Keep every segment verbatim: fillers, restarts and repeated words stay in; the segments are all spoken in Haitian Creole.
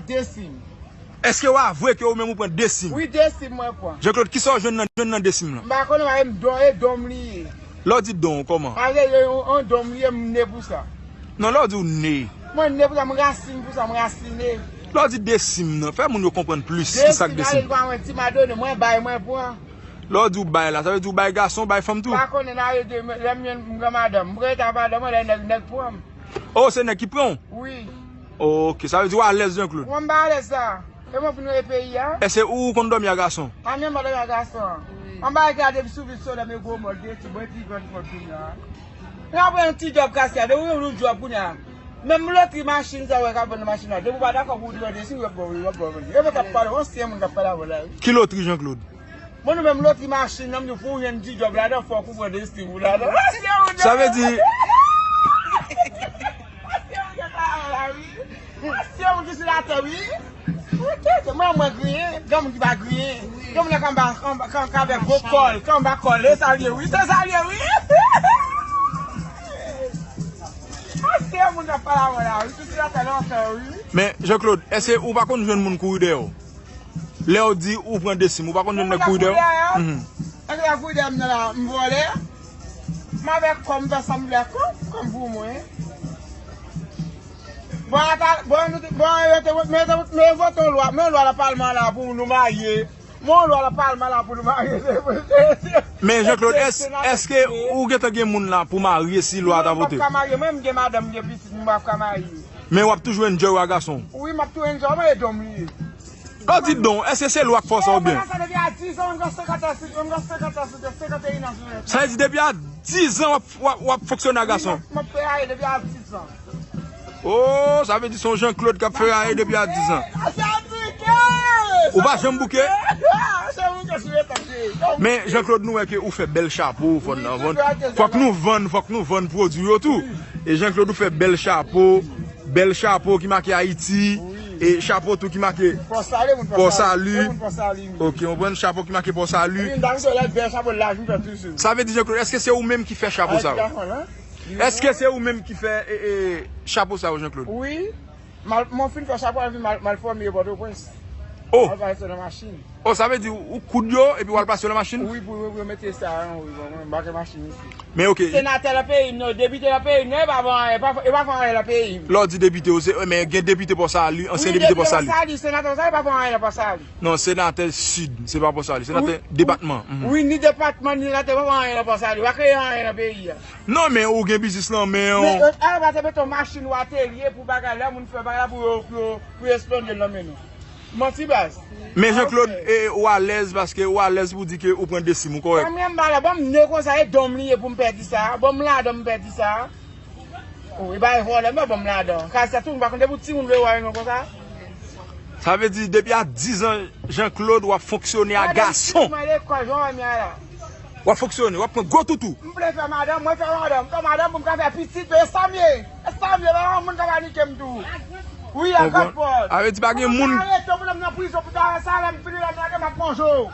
De sim. Èske w avwe ke ou menm ou pran de sim? Wi, de sim mwen pran. Jean Claude, kisa w jwenn nan, jwenn nan de sim lan? M pa konnen, m pa, e don, e don m li ye. Lè w di don, kòman? Paske e yon, yon don m li ye, m ne pou sa. Non, lè w di w ne. Mwen ne pou sa, m rasin pou sa, m rasine. Lè w di de sim nan, fè moun yo konprann plis kisa k de sim. De sim, ale, mwen ti madone, mwen bay, mwen pran. Lè w di w bay la, sa vle di w bay gason, w bay fanm tou? Pa konnen, n a rete, lè m jwenn m gen madanm, m prete a madanm mwen, lè nèg, nèg pran m. Oh, se nèg ki pran w? Wi. Ok, sa vle di w alèz, Jean Claude? Mwen m pa alèz sa. E mwen fin rete peyi a. Èske ou konn dòmi a gason? A, mwen pa dòmi a gason. Mwen pa rete a depi sou vil Solèm e gwo mòl, de ti bwen ti vant vant kounye a. Mwen ap pran yon ti djòb kase a, depi ou yon djòb kounye a. Menm lotri machin sa w wè k ap vann nan machin la, depi w pa dakò pou w di w ap ba w, w ap ba w. E mwen k ap pale, ansyen moun k ap pale avè w la, wi. Ki lotri, Jean Claude? Bon, nou menm lotri machin nan, m di pou w jwenn ti djòb ladan, fòk ou pran de sim ou ladan. Sa vle di. Ansyen moun ki sou latè, wi. Mwen, mwen griyen, gen moun ki pa griyen. Gen moun nan kanba, kanba, kanba avèk gwo kòl, kanba kòl, e sa l ye, wi, se sa l ye, wi. Ansyen moun k ap pale avè w la, wi, sou latè lontan, wi. Men, Jean Claude, èske ou pa konn jwenn moun kouri dèyè w? Lè w di ou pran de sim, ou pa konn jwenn nèg kouri dèyè w? Mhm. Nèg la kouri dèyè m nan la, m vòlè. M avèk kò m fè sa m vle ak kò m, kò m pou mwen. Bon, ata, bon, nou te, bon, yo te, men yo te, men yo vote yon lwa, men yon lwa nan palman la pou nou marye. Men yon lwa nan palman la pou nou marye. Men Jean Claude, èske, èske ou gentan gen moun la pou marye si lwa ta vote? Non, m p ap ka marye, mwen m gen madanm, m gen pitit, m p ap ka marye. Men w ap toujou enjoy w a gason w? Wi, m ap toujou enjoy, mwen e don m li ye. Lè w di don, èske se lwa k fè w sa oubyen? Mwen fè sa depi a diz an, mwen gen senkant an, mwen gen senkant an, senkant e yon an sou mwen. Sa vle di depi a diz an w ap, w ap, w ap fonksyone a gason? Wi, m ap, m ap feraye depi a diz an. Oh, sa vle di se yon Jean Claude k ap feraye depi a diz an. Ou pa janm bouke? Men Jean Claude, nou wè ke ou fè bèl chapo, fò n vann. Fòk nou vann, fòk nou vann pwodui yo tou. E Jean Claude, ou fè bèl chapo. Bèl chapo ki make Ayiti. Wi. E chapo tou ki make Pò Sali, moun Pò Sali. Pò Sali. Ok, ou pran chapo ki make Pò Sali. Wi, m ta vle fè lòt bèl chapo laj, m fè toujou. Sa vle di, Jean Claude, èske se ou menm ki fè chapo sa yo? Èske se ou menm ki fè, e, e, chapo sa yo, Jean Claude? Wi. M al, mwen fin fè chapo, m al, m al fòme yo Pòtoprens. Oh. M al pase nan machin. Oh, sa vle di ou koud yo epi w al pase yo nan machin? Wi, pou, pou yo mete sa, wi, bon, mwen anbake machin isi. Men ok. Senatè nan peyi m, non, depite nan peyi m, non, e pa fè anyen, e pa, e pa fè anyen nan peyi m. Lè w di depite, ou se, men gen depite Pò Sali, ansyen depite Pò Sali. Wi, depite Pò Sali, senatè Pò Sali, pa fè anyen nan Pò Sali. Non, senatè Sid, se pa Pò Sali, senatè depatman. Mhm. Wi, ni depatman, ni senatè, pa fè anyen nan Pò Sali, pa kreye anyen nan peyi a. Non, men ou gen biznis nan men w. Men, e, a, pa te mete yon machin ou atelye pou bagay la, moun fè bagay la pou yo, pou yo, pou yo esplonde l nan men nou. Manti baz. Men Jean Claude, e, ou alèz paske ou alèz pou di ke ou pran de sim, ou kòrèk? Kòm m alèz, ban m ne konsa, e don m li ye pou m pèdi sa, ban m ladan m pèdi sa. O, e bay vòlè, men ban m ladan. Kay sa tou, m pa konn depi timoun vle wè non konsa. Sa vle di, depi a diz an, Jean Claude, w ap fonksyone a gason. Mwen lekòl, jan wè m ye a la. W ap fonksyone, w ap pran gwo toutou. M vle fè madanm, mwen fè madanm, m fè madanm pou m ka fè pitit, men e sa m ye. E sa m ye, pa yon moun ka panike m tou. Wi, a God Paul. Sa vle di pa gen moun. Mwen arete, mwen nan prizon pou ta wè sa, lè m fini la, m lage, m ap manje w.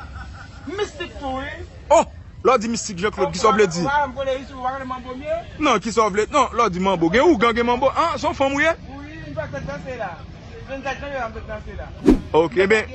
Mistik tou, wi. Oh! Lè w di mistik, Jean Claude, kisa w vle di? Ou pa, ou pa, ou pa konn isi, ou pa konn manbo m ye? Non, kisa w vle? Non, lè w di manbo. Gen ougan, gen manbo. An, se yon fanm ou ye? Wi, m fè tèt danse la. Ven tèt danse la, m fè danse la. Ok, ben,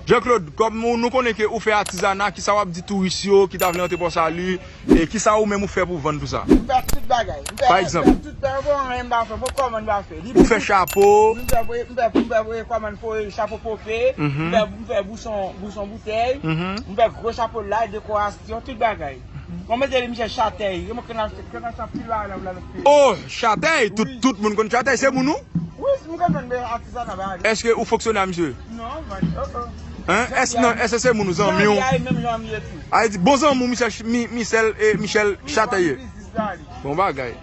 Jean Claude, kòm nou, nou konnen ke ou fè atizana, kisa w ap di touris yo ki ta vle antre Pò Sali, e kisa ou menm ou fè pou vann tou sa? M fè tout bagay. M fè, pa egzanp, m fè tout bagay, bon, anyen m pa fè, bon, kòman m pa fè? Ou fè chapo? M fè, m fè, m fè, kòman, chapo pope, mhm, m fè, m fè bouchon, bouchon boutèy, mhm, m fè gwo chapo laj, dekorasyon, tout bagay. Mwen mete li, misye chatèy. Yo, mwen kenal, kenal sa pil bagay la, la, la. Oh, chatèy, tout, wi, tout moun konn chatèy, se moun ou? Wi, m konn konn men atizana bagay. Èske ou fonksyone a misye? Non, man, oh, oh. Hein? Èske, non, èske se moun ou, zanmi w? Janm ye, menm janm ye tou. A, di bon zanmi w, Michel, Mi-, Michel, e, Michel chatèy ye. Wi, biznis la li. Bon bagay.